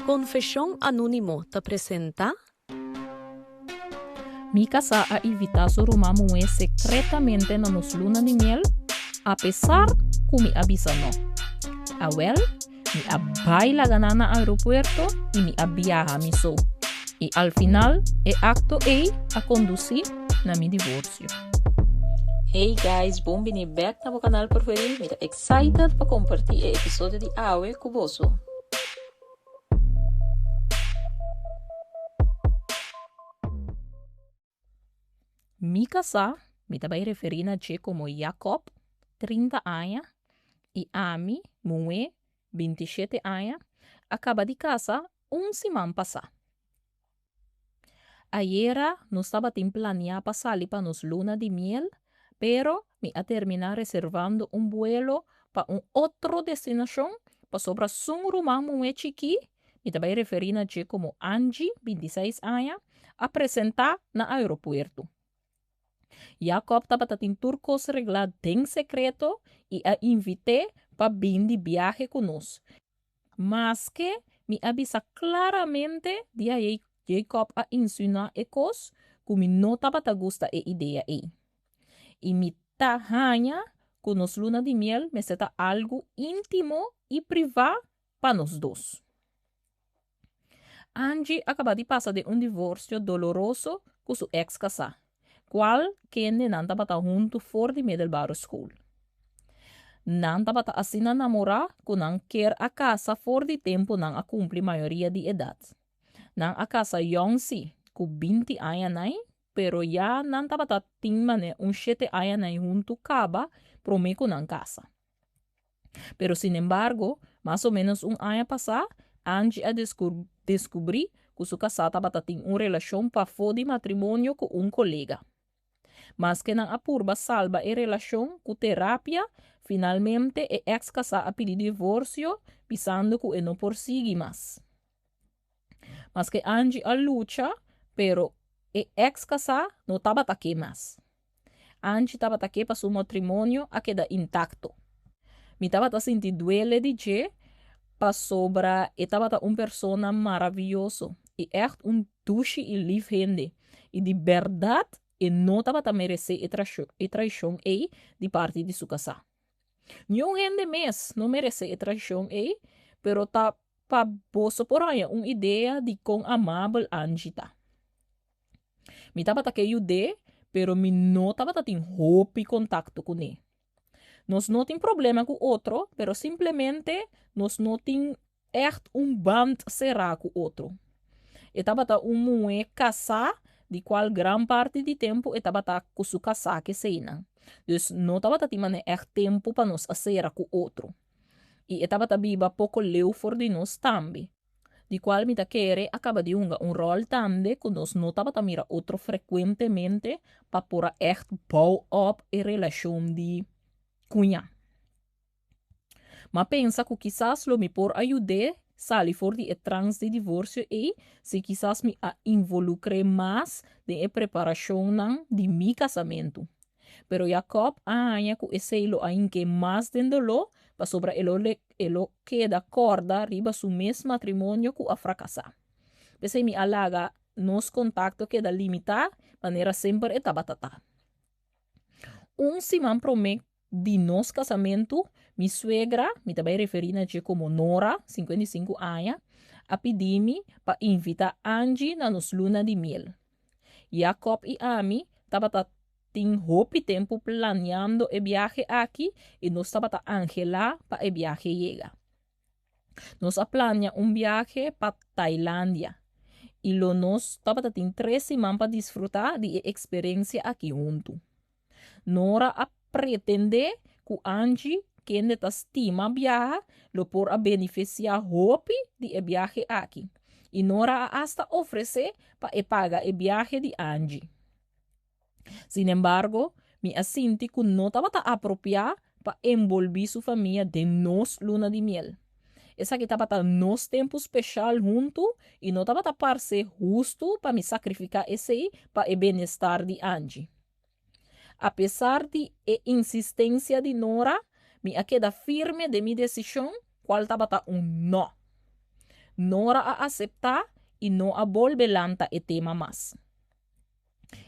Konfeshon Anónimo ta presentá. Mi kasá a invitá su ruman muhé sekretamente na nos luna di miel, apesar ku mi a bisa nò. Awèl, mi a bai laga nan na aeropuerto i mi a biaha mi so. I al final e akto ei a kondusí na mi divorsio. Hey guys, bon bini bek na bo kanal preferí. Mi ta excited pa kompartí e episodio di awe ku boso. Mi kasá, mi ta bai referí na dje komo Jakob, 30 aña, i ami, muhé, 27 aña, a kaba di kasa un siman pasá. Ayera nos tabatin planiá pa sali pa nos luna di miel, pero mi a terminá reservando un buelo pa un otro destinashon pasobra sun ruman muhé chikí, mi ta bai referí na dje komo Angie, 26 aña, a presentá na aeropuerto. Jakòb tabata tin tur kos reglá den sekreto i a invit'é pa bin di biahe ku nos. Maske mi a bisa klaramente dia Jacob a insinuá e kos ku mi no tabata gusta e idea ei. I mi ta haña ku nos luna di miel mester ta algu íntimo i privá pa nos dos. Angie a kaba di pasa den un divorsio doloroso ku su eks kasá, kual kende nan tabata huntu for di middelbare school. Nan tabata asina namorá ku nan ker a kasa for di tempu nan a kumpli mayoria di edat. Nan a kasa yòn sí, ku 20 aña nai, pero ya nan tabata tin manera un shete aña nai huntu kaba promé ku nan kasa. Pero sinembargo, mas o ménos un aña pasá, Angie a deskubrí ku su kasá tabata tin un relashon pafó di matrimonio ku un kolega. Maske nan a purba salba e relashon ku terapia, finalmente e eks kasá a pidi divorsio bisando ku e no por sigui mas. Maske Angie a lucha, pero e eks kasá no tabata ke mas. Angie tabata ke pa su matrimonio a keda intakto. Mi tabata sinti duele di dje pasobra e tabata un persona maravioso i ègt un dushi i lif hende i di bèrdat e no tabata meresé e traishon ei di parti di su kasá. Niun hende mes no meresé e traishon ei, pero ta pa boso por haña un idea di kon amabel Angie ta. Mi tabata ke yud'é, pero mi no tabata tin hopi kontakto kuné. Nos no tin problema ku otro, pero simplemente nos no tin ègt un band será ku otro. E tabata un muhé kasá, di kual gran parti di tempu e tabata ku su kasá keseinan. Dus no tabata tin manera ègt tempu pa nos a sera ku otro. I e tabata biba poko leu for di nos tambe. Di kual mi ta kere a kaba di hunga un ròl tambe ku nos no tabata mira otro frekuentemente pa por a ègt bou òp e relashon di kuñá. M'a pensa ku kisas lo mi por a yud'é sali for di e trans di divorsio ei si kisas mi a involukr'é mas den e preparashonnan di mi kasamentu. Pero Jakòb a haña ku esei lo a hink'é mas den doló pasobra e lo e lo keda kòrda riba su mes matrimonio ku a frakasá. P'esei mi a laga nos kontakto keda limitá manera semper e tabata ta. Un siman promé di nos kasamentu, mi suegra, mi ta bai referí na dje komo Nora, 55 aña, a pidi mi pa invitá Angie na nos luna di miel. Jakob i ami tabata tin hopi tempu planiando e biahe aki i nos tabata anhelá pa e biahe yega. Nos a plania un biahe pa Tailandia i lo nos tabata tin tres siman pa disfrutá di e eksperensia aki huntu. Nora a pretendé ku Angie, kende ta stima biaha, lo por a benefisiá hopi di e biahe aki. I Nora a asta ofresé pa e paga e biahe di Angie. Sinembargo, mi a sinti ku no tabata apropiá pa enbolbí su famia den nos luna di miel. Esaki tabata nos tempu speshal huntu i no tabata parse hustu pa mi sakrifiká esei pa e benestar di Angie. Apesar di e insistensia di Nora, mi a keda firme den mi desishon, kual tabata un nò. Nora a aseptá i no a bolbe lanta e tema mas.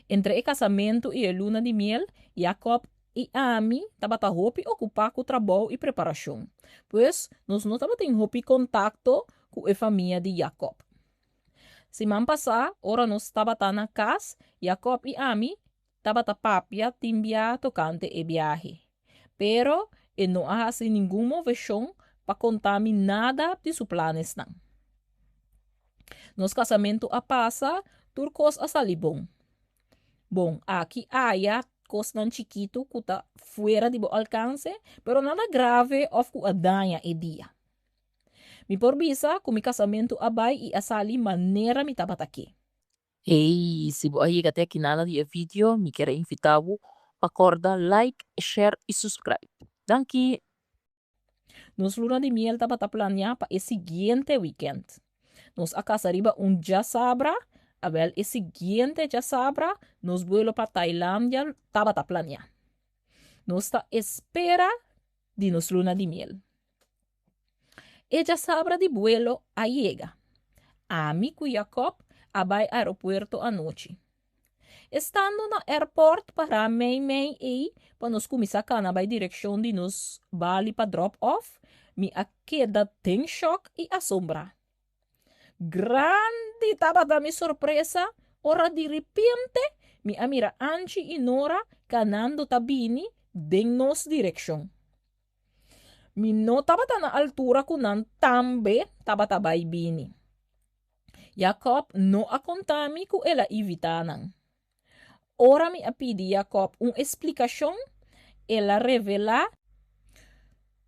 Entre e kasamentu i e luna di miel, Jacob i ami tabata hopi okupá ku trabou i preparashon. Pues, nos no tabatin hopi kontakto ku e famia di Jacob. Siman pasá, ora nos tabata na kas, Jacob i ami tabata papia tin bia tokante e biahe. Pero e no a hasi ningun moveshon pa konta mi nada di su planesnan. Nos kasamentu a pasa, tur kos a sali bon. Bon, aki aya kosnan chikitu ku ta fuera di bo alkanse, pero nada grave òf ku a daña e dia. Mi por bisa ku mi kasamentu a bai i a sali manera mi tabata ke. Hey, si bo a yega te aki nana di e video, mi kier a invita bo pa kòrda like, share i subscribe. Danki! Nos luna di miel tabata planeá pa e siguiente wikènt. Nos a kasa riba un djasabra, awèl e siguiente djasabra nos buelo pa Tailandia tabata planeá. Nos ta espera di nos luna di miel. E djasabra di buelo a yega. Ami ku Jacob a bai aeropuerto anochi. Estando na airport pará mei mei ei pa nos kuminsá kana bai direkshon di nos bali pa drop off, mi a keda den shòk i asombrá. Grandi tabata mi sorpresa ora diripiente mi a mira Anchi i Nora kanando ta bini den nos direkshon. Mi no tabata na altura ku nan tambe tabata bai bini. Jakòb no a konta mi ku el a invitá nan. Ora mi a pidi Jakòb un esplikashon, el a revelá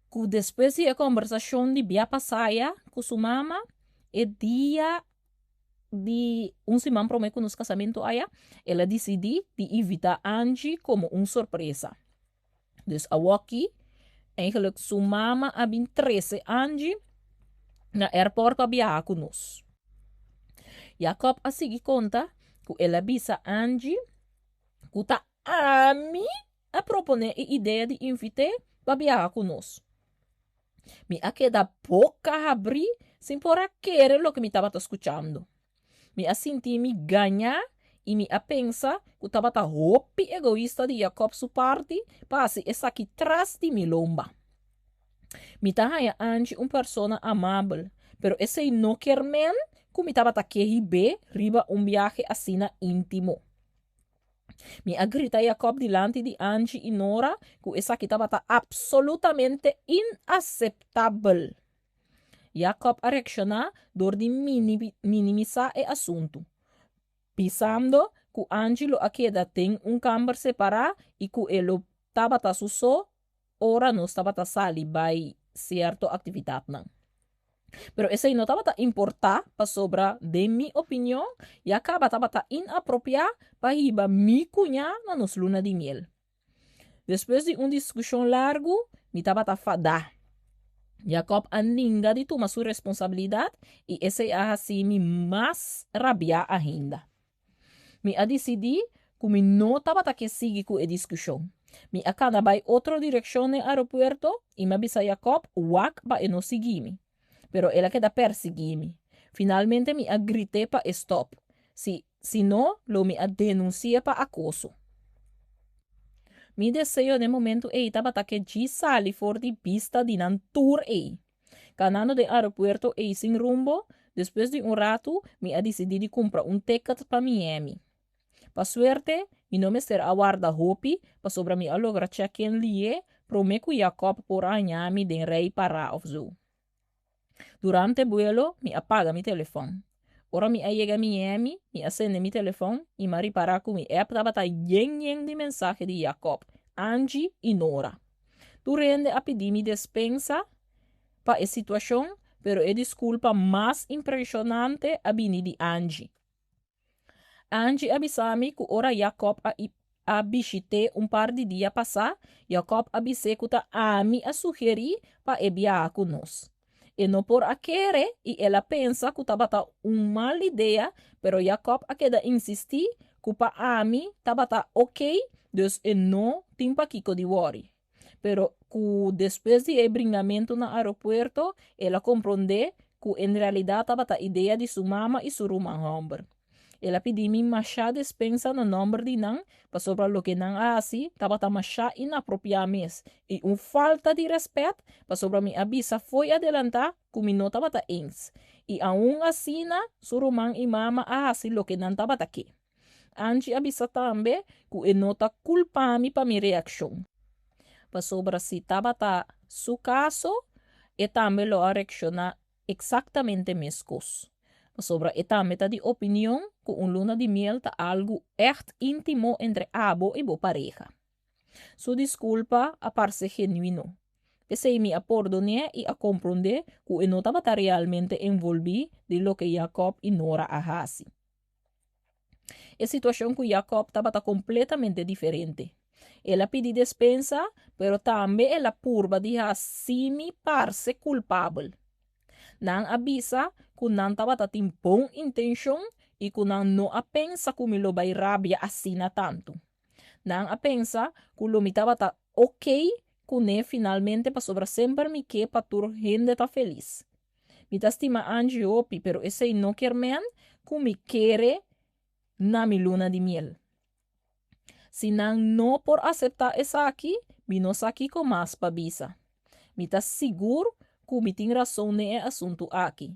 ku despues di e kòmbersashon di bia pasaya ku su mama, e dia di un siman promé ku nos kasamentu aya, el a disidí di invitá Angie komo un sorpresa. Dus awoki, eigenlijk su mama a bin trese Angie na airport pa biaha ku nos. Jacob a sigui konta ku el a bisa Angie ku ta ami a proponé e idea di invit'é pa biaha ku nos. Mi a keda boka habrí sin por a kere loke mi tabata skuchando. Mi a sinti mi gañá i mi a pensa ku tabata hopi egoista di Jacob su parti pa hasi esaki tras di mi lomba. Mi ta haña Angie un persona amabel, pero esei no kier men ku mi tabata ke hib'é riba un biahe asina íntimo. Mi a grita Jacob dilanti di Angie i Nora ku esaki tabata absolutamente inaseptabel. Jacob a reakshoná dor di minimisá e asuntu, bisando ku Angie lo a keda den un kamber separá i ku e lo tabata su so ora nos tabata sali bai sierto aktividatnan. Pero esei no tabata importá pasobra, den mi opinion, ya kaba tabata inapropiá pa hiba mi kuñá na nos luna di miel. Despues di un diskushon largu, mi tabata fadá. Jacob a ninga di tuma su responsabilidat i esei a hasi mi mas rabiá ainda. Mi a disidí ku mi no tabata ke sigui ku e diskushon. Mi a kana bai otro direkshon den aeropuerto i mi a bisa Jacob wak pa e no sigui mi. Pero el a keda persiguí mi. Finalmente mi a grit'é pa e stòp. Si Si no, lo mi a denunsi'é pa akoso. Mi deseo den momentu ei tabata ke djis sali for di bista di nan tur ei. Kanando den aeropuerto ei sin rumbo, despues di un ratu mi a disidí di kumpra un ticket pa Miami. Pa suerte, mi no mester a warda hopi pasobra mi a logra check-in lié promé ku Jacob por a haña mi den rei pará òf zo. Durante buelo, mi a paga mi telefòn. Ora mi a yega Miami, mi a sende mi telefòn i mi a ripará ku mi app tabata yen yen di mensahe di Jacob, Angie i Nora. Tur hende a pidi mi despensa pa e situashon, pero e diskulpa mas impreshonante a bini di Angie. Angie a bisa mi ku ora Jacob a a bishit'é un par di dia pasá, Jacob a bis'é ku ta ami a sugerí pa e biaha ku nos. E no por a kere i el a pensa ku tabata un mal idea, pero Jacob a keda insistí ku pa ami tabata oké, dus e no tin pakiko di wòri. Pero ku despues di e bringamentu na aeropuerto, el a komprondé. ku en realidat tabata idea di su mama i su ruman hòmber. El a pidi mi mashá despensa na nòmber di nan pasobra loke nan a hasi tabata mashá inapropiá mes i un falta di rèspèt pasobra mi a bisa fo'i adelantá ku mi no tabata eens i aun asina su ruman i mama a hasi loke nan tabata ke. Angie a bisa tambe ku e no ta kulpa mi pa mi reakshon pasobra si tabata su kaso e tambe lo a reakshoná Eksaktamente meskos. Pasobra e tambe ta di opinion ku un luna di miel ta algu ègt íntimo entre abo i bo pareha. Su diskulpa a parse genuino. P'esei mi a pordon'é i a komprondé ku e no tabata realmente envolví den loke Jakòb i Nora a hasi. E situashon ku Jakòb tabata kompletamente diferente. El a pidi despensa, pero tambe el a purba di hasi mi parse kulpabel. Nan a bisa ku nan tabata tin bon intenshon i ku nan no a pensa ku mi lo bai rabia asina tantu. Nan a pensa ku lo mi tabata okey kuné finalmente pasobra semper mi ke pa tur hende ta felis. Mi ta stima Angie hopi, pero esei no kier men ku mi kere na mi luna di miel. Si nan no por aseptá esaki, mi no sa kiko mas pa bisa. Mi ta sigur ku mi tin rason den e asuntu aki,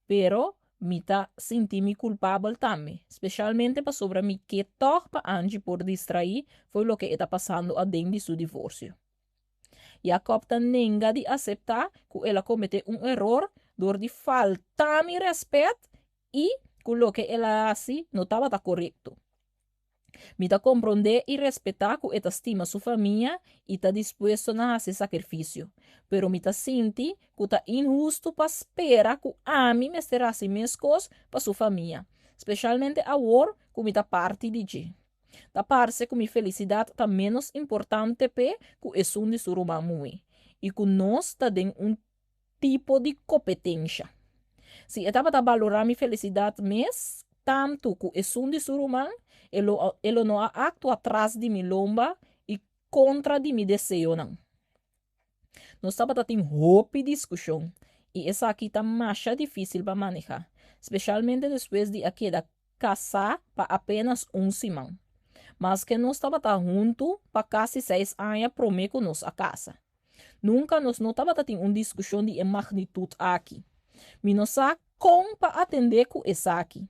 pero mi ta sinti mi kulpabel tambe, spesialmente pasobra mi ke tòg pa Angie por distraí fo'i loke e ta pasando aden di su divorsio. Jakòb ta nenga di aseptá ku el a kometé un eror dor di faltá mi rèspèt i ku loke el a hasi no tabata korekto. Mi ta komprondé i respetá ku e ta stima su famia i ta dispuesto na hasi sakrifisio, pero mi ta sinti ku ta inhustu pa spera ku ami mester hasi meskos pa su famia, spesialmente awor ku mi ta parti di dje. Ta parse ku mi felisidat ta ménos importante p'e ku esun di su ruman muhé i ku nos ta den un tipo di kompetensha. Si e tabata balorá mi felisidat mes tantu ku esun di su ruman, e lo e lo no a aktua tras di mi lomba i kontra di mi deseonan. Nos tabata tin hopi diskushon i esaki ta masha difísil pa manehá, spesialmente despues di a keda kasá pa apénas un siman. Maske nos tabata huntu pa kasi seis aña promé ku nos a kasa. Nunka nos no tabata tin un diskushon di e magnitut aki. Mi no sa kon pa atendé ku esaki.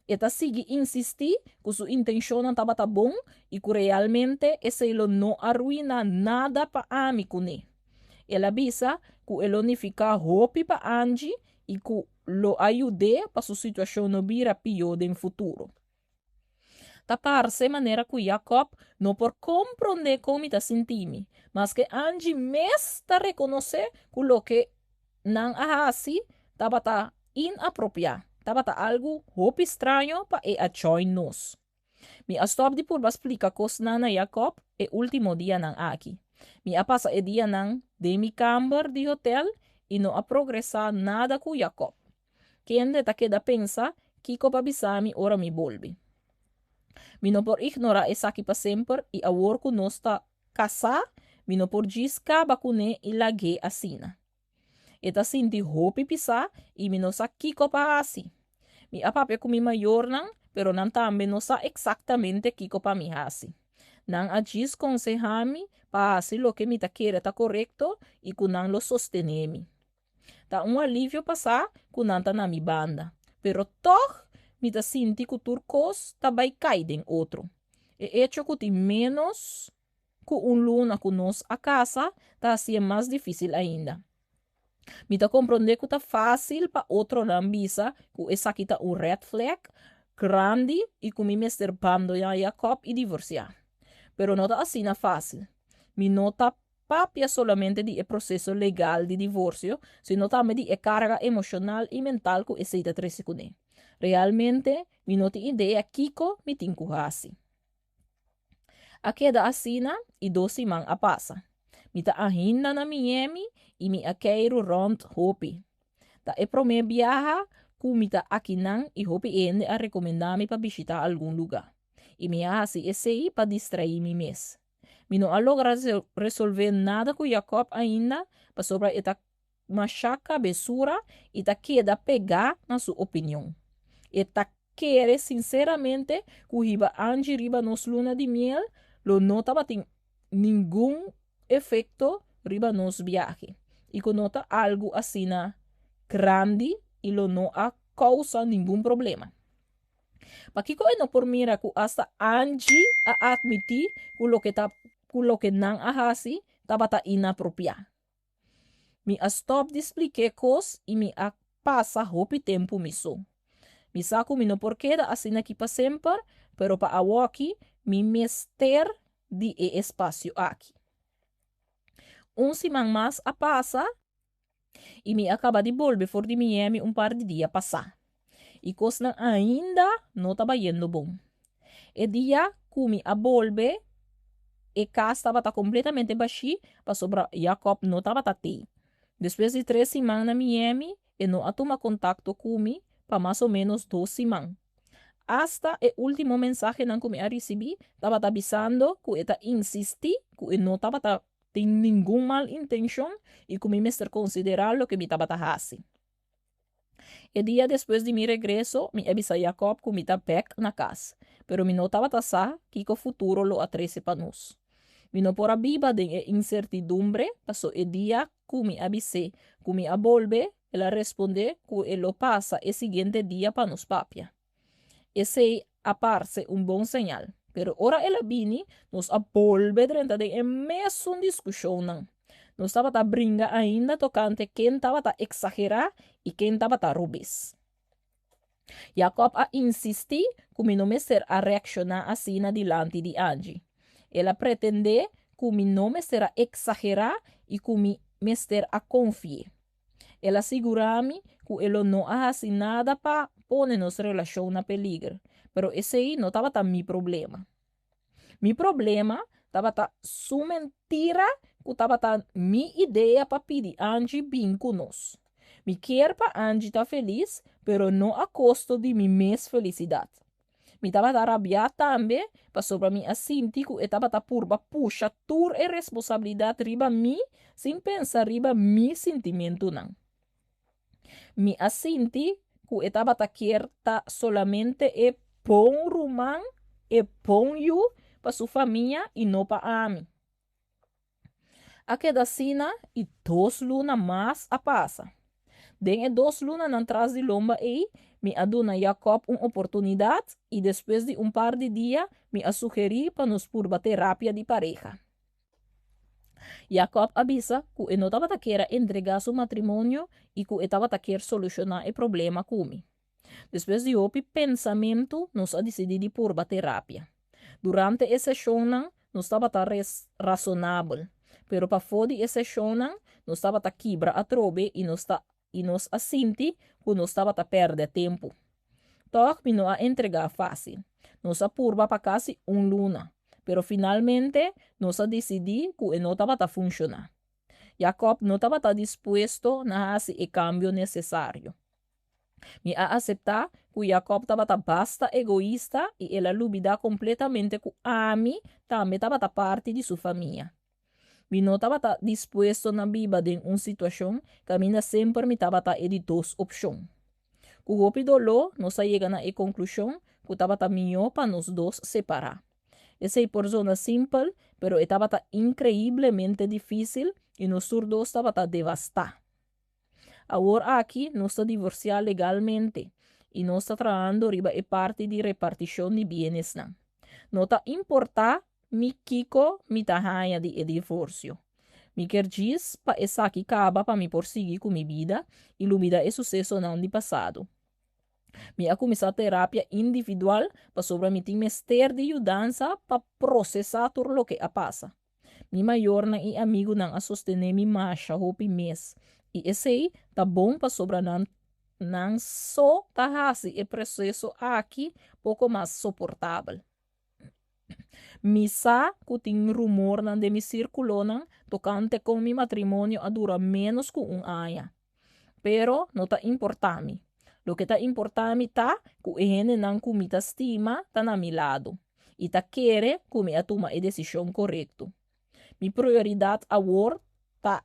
E ta sigui insistí ku su intenshonnan tabata bon i ku realmente esei lo no a ruiná nada pa ami kuné. El a bisa ku e lo nifiká hopi pa Angie i ku lo a yud'é pa su situashon no bira pió den futuro. Ta parse manera ku Jakòb no por komprondé kon mi ta sinti mi, maske Angie mes ta rekonosé ku loke nan a hasi tabata inapropiá, tabata algu hopi straño pa e a join nos. Mi a stòp di purba splika kosnan na Jakòb e último dianan aki. Mi a pasa e dianan den mi kamber di hotèl i no a progresá nada ku Jakòb. Kende ta keda pensa kiko pa bisa mi ora mi bolbe. Mi no por ignorá esaki pa semper i awor ku nos ta kasá mi no por djis kaba kuné i lag'é asina. E ta sinti hopi pisá i mi no sa kiko pa hasi. Mi a papia ku mi mayornan pero nan tambe no sa eksaktamente kiko pa mi hasi. Nan a djis konsehá mi pa hasi loke mi ta kere ta korekto i ku nan lo sostené mi. Ta un alivio pa sa ku nan ta na mi banda, pero tòg mi ta sinti ku tur kos ta bai kai den otro. E echo ku tin ménos ku un luna ku nos a kasa ta hasié mas difísil ainda. Mi ta komprondé ku ta fásil pa otronan bisa ku esaki ta un red flag grandi i ku mi mester bandoná Jacob i divorsiá. Pero no ta asina fásil. Mi no ta papia solamente di e proseso legal di divorsio, sino tambe di e karga emoshonal i mental ku esei ta trese kuné. Realmente, mi no tin idea kiko mi tin ku hasi. A keda asina i dos siman a pasa. Mi ta ahinda na Miami i mi a keiru rònt hopi. Ta e promé biaha ku mi ta akinan i hopi hende a rekomendá mi pa bishitá algun lugá. I mi a hasi esei pa distraí mi mes. Mi no a logra resolvé nada ku Jakòb ainda, pasobra e ta masha kabesura i ta keda pegá na su opinion. E ta kere sinseramente ku hiba Angie riba nos luna di miel lo no tabatin ningun efekto riba nos biahe i ku no ta algu asina grandi i lo no a kousa ningun problema. Pakiko e no por mira ku asta Angie a atmití ku loke ta ku loke nan a hasi tabata inapropiá? Mi a stòp di splik'é kos i mi a pasa hopi tempu mi so. Mi sa ku mi no por keda asin'aki pa semper, pero pa awoki mi mester di e espasio aki. Un siman mas a pasa i mi a kaba di bolbe for di Miami un par di dia pasá. I kosnan ainda no ta bayendo bon. E dia ku mi a bolbe, e kas tabata kompletamente bashí pasobra Jacob no tabata tei. Despues di tres siman na Miami, e no a tuma kontakto ku mi pa mas o ménos dos siman. Asta e último mensahenan ku mi a risibí tabata bisando ku e ta insistí ku e no tabata tin ningun mal intenshon i ku mi mester konsiderá loke mi tabata hasi. E dia despues di mi regreso, mi a bisa Jacob ku mi ta bèk na kas, pero mi no tabata sa kiko futuro lo a trese pa nos. Mi no por a biba den e insertidumbre, paso e dia ku mi a bis'é ku mi a bolbe, el a respondé ku e lo pasa e siguiente dia pa nos papia. Esei a parse un bon señal, pero ora el a bini, nos a bolbe drenta den e mesun diskushonnan. Nos tabata bringa ainda tokante ken tabata eksagerá i ken tabata robes. Jacob a insistí ku mi no mester a reakshoná asina dilanti di Angie. El a pretendé ku mi no mester a eksagerá i ku mi mester a konfi'é. El a sigurá mi ku e lo no a hasi nada pa pone nos relashon na peliger, pero esei no tabata mi problema. Mi problema tabata su mentira ku tabata mi idea pa pidi Angie bin ku nos. Mi kier pa Angie ta felis, pero no a kosto di mi mes felisidat. Mi tabata rabiá tambe pasobra mi a sinti ku e tabata purba pusha tur e responsabilidat riba mi sin pensa riba mi sintimentunan. Mi a sinti ku e tabata kier ta solamente e bon ruman, e bon yu pa su famia i no pa ami. A keda asina i dos luna mas a pasa. Den e dos lunanan tras di lomba ei, mi a duna Jacob un oportunidat i despues di un par di dia mi a sugerí pa nos purba terapia di pareha. Jacob a bisa ku e no tabata kier a entregá su matrimonio i ku e tabata kier solushoná e problema ku mi. Despues di hopi pensamentu, nos a disidí di purba terapia. Durante e seshonnan, nos tabata rasonabel, pero pafó di e seshonnan, nos tabata kibra atrobe i nos ta i nos a sinti ku nos tabata pèrdè tempu. Tòg mi no a entregá fásil. Nos a purba pa kasi un luna, pero finalmente nos a disidí ku e no tabata funshoná. Jacob no tabata dispuesto na hasi e kambio nesesario. Mi a aseptá ku Jacob tabata basta egoista i el a lubidá kompletamente ku ami tambe tabata parti di su famia. Mi no tabata dispuesto na biba den un situashon kaminda semper mi tabata e di dos opshon. Ku hopi doló nos a yega na e konklushon ku tabata mihó pa nos dos separá. Esei por zona simpel, pero e tabata inkreiblemente difísil i nos tur dos tabata devastá. Awor aki nos ta divorsiá legalmente i nos ta trahando riba e parti di repartishon di bienesnan. No ta importá mi kiko mi ta haña di e divorsio. Mi kier djis pa esaki kaba pa mi por sigui ku mi bida i lubida e susesonan di pasado. Mi a kuminsá terapia individual pasobra mi tin mester di yudansa pa prosesá tur loke a pasa. Mi mayornan i amigunan a sostené mi masha hopi mes, i esei ta bon pasobra nan nan so ta hasi e proseso aki poko mas soportabel. Mi sa ku tin rumornan den mi sírkulonan tokante kon mi matrimonio a dura ménos ku un aña. Pero no ta importá mi. Loke ta importá mi ta ku e hendenan ku mi ta stima ta na mi lado i ta kere ku mi a tuma e desishon korekto. Mi prioridat awor ta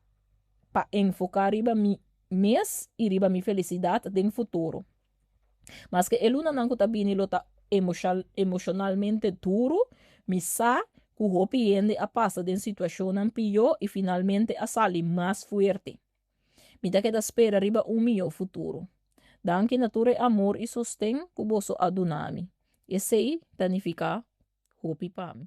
pa enfoká riba mi mes i riba mi felisidat den futuro. Maske e lunanan ku ta bini lo ta emoshonalmente duru, mi sa ku hopi hende a pasa den situashonnan pió i finalmente a sali mas fuerte. Mi ta keda spera riba un mihó futuro. Danki na tur e amor i sosten ku boso a duna mi. Esei ta nifiká hopi pa mi.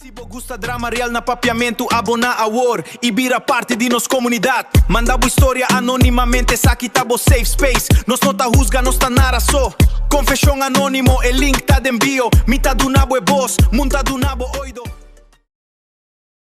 Si bo gusta drama real na Papiamentu, aboná awor i bira parti di nos komunidat. Manda bo historia anónimamente, esaki ta bo safe space. Nos no ta husga, nos ta nara so. Konfeshon anónimo, e link ta den bio. Mi ta duna bo e bos, mun ta duna bo oido.